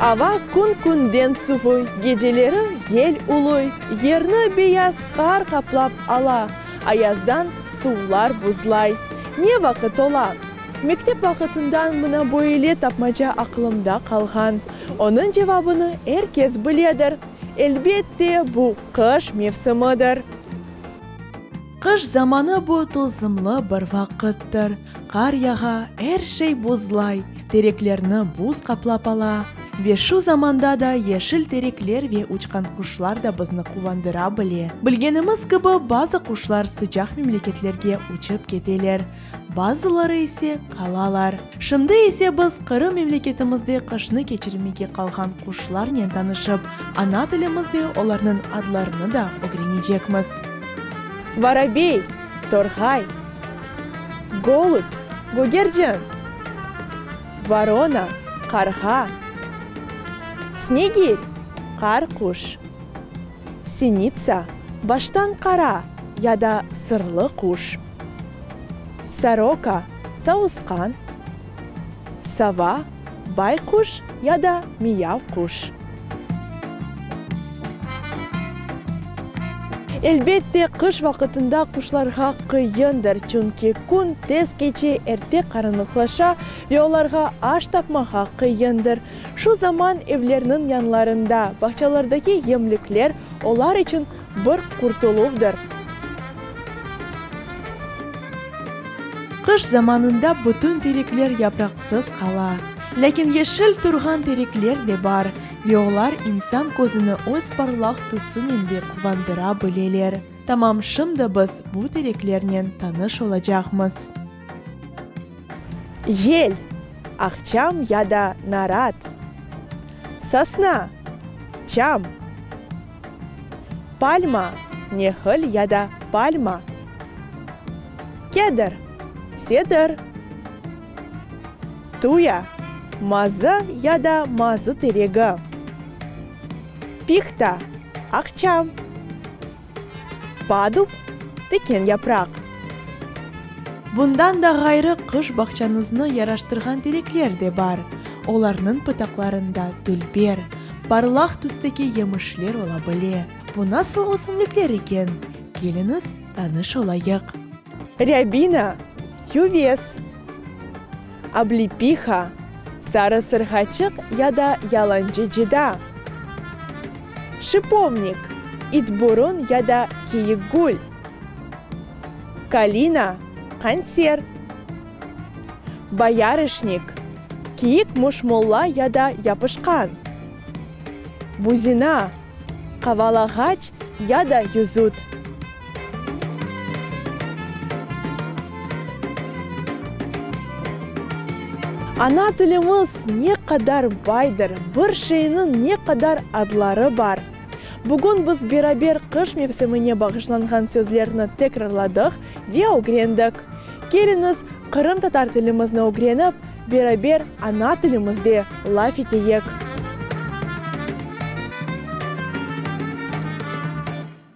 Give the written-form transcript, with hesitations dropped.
Ava kün-künden suvuy, geceleri yel uluy, yerni beyaz qar qaplap ala, ayazdan suvlar buzlay. Ne vaqıt ola? Mektep vaqıtından mına böyle tapmaca aqlımda qalğan. Onıñ cevabını er kes biledir. Elbette, bu qış mevsimidir. Qış zamanı bu tılsımlı bir vaqıttır. Qar yağa, er şey buzlay, tereklerni buz qaplap ala. Ve şu zamanda da yeşil terekler ve uçqan quşlar da bizni quvandıra bile. Bilgenimiz kibi, bazı quşlar sıcaq memleketlerge uçıp keteler. Bazıları ise qalalar. Şimdi ise biz Qırım memleketimizde qışnı keçirmege qalğan quşlarnen tanışıp, ana tilimizde olarnıñ adlarını da ögrenecekmiz. Vorobey, torğay, golub, gögercin, vorona, qarğa, snegir, qar quş, sinitsa, baştan qara ya da sırlı quş. Soroka, savusqan, sova, bayquş ya da miyav quş. Elbette, qış vaqıtında quşlarğa qıyındır, çünki kün tez keçe, erte qaranlıqlaşa ve olarğa aş tapmağa qıyındır. Şu zaman evlerniñ yanlarında, bağçalardaki yemlikler olar içün bir qurtuluvdır. Qış zamanında bütün terekler yapraqsız qala. Lâkin yeşil turğan terekler de bar ve olar insan közüni öz parlaq tüsünen de quvandıra bileler. Tamam şimdi biz bu tereklernen tanış olacaqmız. Yel, aqçam ya da narat. Sosna, çam. Palma, nehil ya da palma. Kedr, sedir. Tuya, mazı ya da mazı teregi. Pihta, aqçam. Padub, tiken yapraq. Bundan da ğayrı, qış bağçañıznı yaraştırğan terekler de bar. Olarnıñ pıtaqlarında dülber, parlaq tüsteki yemişler ola bile. Bu nasıl ösümlikler eken? Keliñiz, tanış olayıq. Râbina, yüvez, oblipiha, sarı sırğaçıq ya da yalancı cıda, şipovnik, itburun ya da kiyik gül, kalina, qanser, boyarışnik, kiyik muşmulla ya da yapışqan, buzina, qavalağaç ya da yüzüt. Ana tilimiz ne qadar baydır, bir şeyniñ ne qadar adları bar. Bugün biz beraber qış mevsimine bağışlanğan sözlerni tekrarladıq ve ögrendik. Keliñiz, qırımtatar tilimizni ögrenip, beraber ana tilimizde laf eteyik.